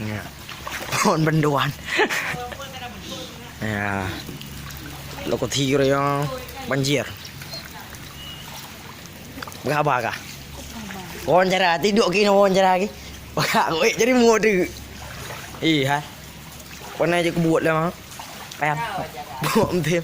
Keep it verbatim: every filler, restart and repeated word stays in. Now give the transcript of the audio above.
Ya. Pohon bantuan. Ya. Lokasi raya banjir. Berapa kah? Wawancara, tidur kini wawancara lagi. Pakak kuek jadi muda. Iya. Pernah je kebuat lah, mak. Payah. Buat betul.